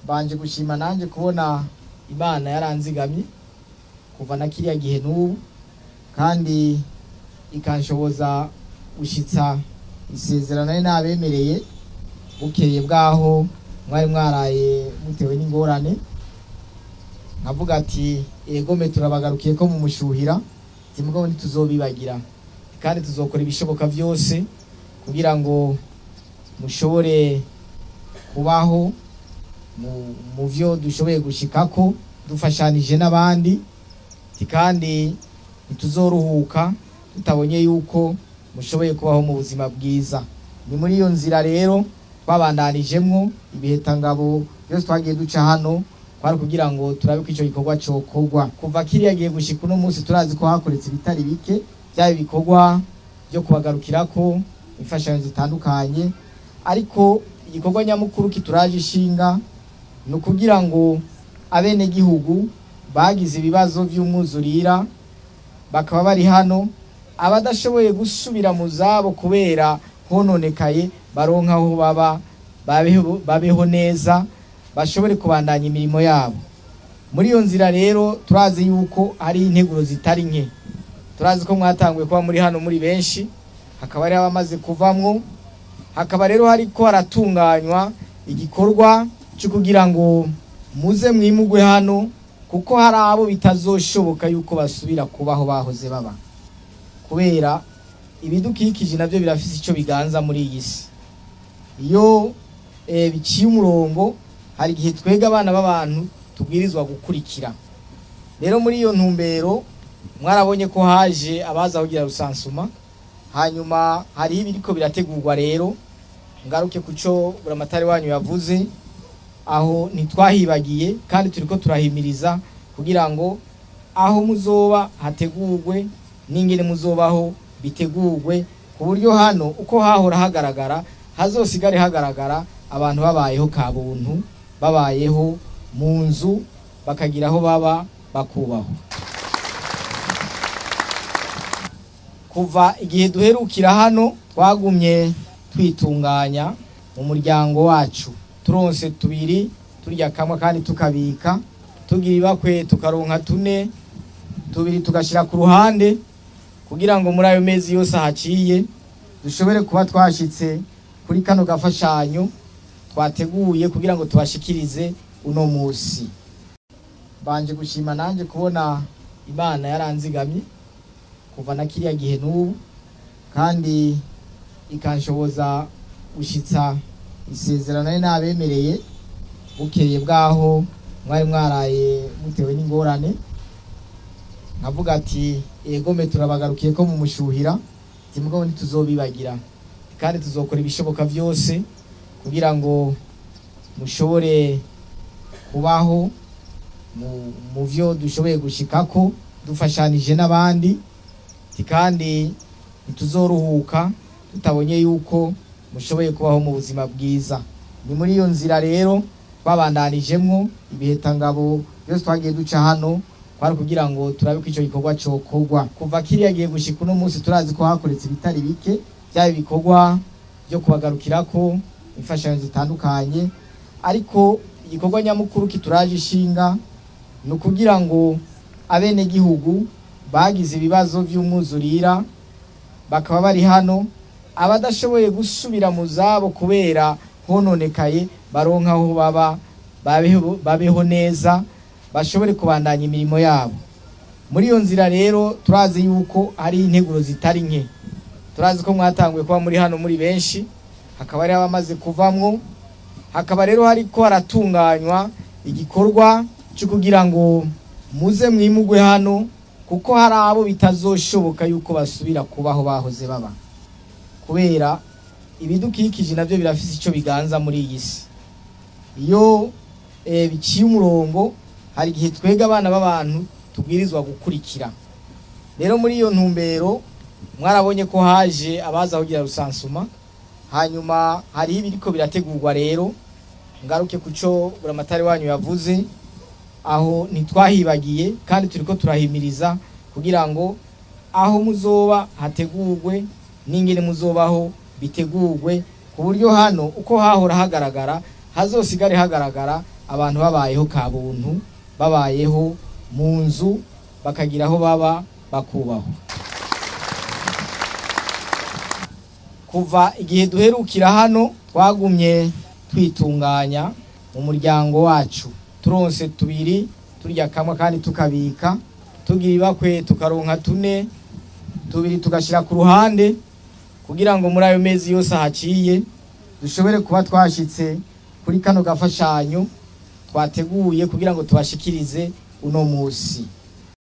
Mbanje gushima nanjye kubona Imana yaranzigamye kuva na kiriya gihe n'ubu, kandi ikanshoboza gushitsa isezerano nari nabemereye bukeye bwaho mwari mwaraye mutewe n'ingorane. Nkavuga ati egome turabagarukiye ko mumushuhira, mugabo ntituzobibagira kandi tuzokora ibishoboka byose kugira ngo mushobore kubaho mu byo dushoboye gushikako dufashanije n'abandi, kandi ntituzoruhuka tutabonye yuko mushoboye kubaho mu buzima bwiza. Ni muri iyo nzira rero twabandanijemwo ibihetangabo byose twagiye duca hano, kwari kugira ngo turabe ko ico gikorwa cokorwa. Kuva kiriya gihe gushika uno munsi turazi ko hakoretse ibitari bike, byaba ibikorwa byo kubagarukirako imfashanyo zitandukanye, ariko igikorwa nyamukuru kituraje ishinga ni ukugira ngo abenegihugu bagize ibibazo vy'umwuzurira bakaba bari hano, abadashoboye gusubira mu zabo kubera hononekaye baronka aho baba, babeho neza, bashobore kubandanya imirimo yabo. Muri iyo nzira rero turazi yuko hari integuro zitari nke. Turazi ko mwatanguye kuba muri hano muri benshi, hakaba hari abamaze kuvamwo, hakaba rero hariko haratunganywa igikorwa cyo kugira ngo muze mwimugwe hano, kuko hari abo bitazoshoboka yuko basubira kubaho bahoze baba, kubera ibidukikije navyo birafise ico biganza muri iyi si. Iyo biciye umurongo, hari igihe twega abana b'abantu tubwirizwa gukurikira. Rero muri iyo ntumbero mwarabonye ko haje abaza kugira rusansuma, hanyuma hariho ibiriko birategurwa. Rero ngaruke kuco buramatari wanyu yavuze, aho ntitwahibagiye kandi turiko turahimiriza kugira ngo aho muzoba hategurwe n'ingene muzobaho bitegurwe, ku buryo hano uko hahora hagaragara hazosigare hagaragara abantu babayeho kabuntu, babayeho mu nzu, bakagira aho baba bakubaho. Kuva igihe duherukira hano twagumye twitunganya mu muryango wacu, turonse tubiri turya kamwe kandi tukabika, tugira ibakwe tukaronka tune, tubiri tugashira ku ruhande, kugira ngo muri ayo mezi yose ahaciye dushobore kuba twashitse kuri kano gafashanyo twateguye kugira ngo tubashikirize uno musi. Mbanje gushima nanjye kubona Imana yaranzigamye kuva na kiriya gihe n'ubu, kandi ikanshoboza gushitsa isezerano nari nabemereye bukeye bwaho mwari mwaraye mutewe n'ingorane. Nkavuga ati egome turabagarukiye ko mumushuhira, mugabo ntituzobibagira kandi tuzokora ibishoboka byose kugira ngo mushobore kubaho mu byo dushoboye gushikako dufashanije n'abandi, kandi ntituzoruhuka tutabonye yuko mushoboye kubaho mu buzima bwiza. Ni muri iyo nzira rero twabandanijemwo ibihetangabo byose twagiye duca hano, kwari kugira ngo turabe ko ico gikorwa cokorwa. Kuva kiriya gihe gushika uno munsi turazi ko hakoretse ibitari bike, byaba ibikorwa byo kubagarukirako imfashanyo zitandukanye, ariko igikorwa nyamukuru kituraje ishinga ni ukugira ngo abenegihugu bagize ibibazo vy'umwuzurira bakaba bari hano, abadashoboye gusubira mu zabo kubera hononekaye baronka aho baba, babeho neza, bashobore kubandanya imirimo yabo. Muri iyo nzira rero turazi yuko hari integuro zitari nke. Turazi ko mwatanguye kuba muri hano muri benshi, hakaba hari abamaze kuvamwo, hakaba rero hariko haratunganywa igikorwa cyo kugira ngo muze mwimugwe hano, kuko hari abo bitazoshoboka yuko basubira kubaho bahoze baba, kubera ibidukikije navyo birafise ico biganza muri iyi si. Iyo biciye umurongo, hari igihe twega abana b'abantu tubwirizwa gukurikira. Rero muri iyo ntumbero mwarabonye ko haje abaza kugira rusansuma, hanyuma hariho ibiriko birategurwa. Rero ngaruke kuco buramatari wanyu yavuze, aho ntitwahibagiye kandi turiko turahimiriza kugira ngo aho muzoba hategurwe n'ingene muzobaho bitegurwe, ku buryo hano uko hahora hagaragara hazosigare hagaragara. Abantu babayeho kabuntu, babayeho mu nzu, bakagira aho baba, bakubahwa. Kuva igihe duherukira hano, twagumye twitunganya mu muryango wacu, turonse tubiri turya kamwe kandi tukabika, tugira ibakwe tukaronka tune, tubiri tugashyira ku ruhande kugira ngo muri ayo mezi yose ahaciye dushobore kuba twashitse kuri kano gafashanyo twateguye kugira ngo tubashikirize uno musi.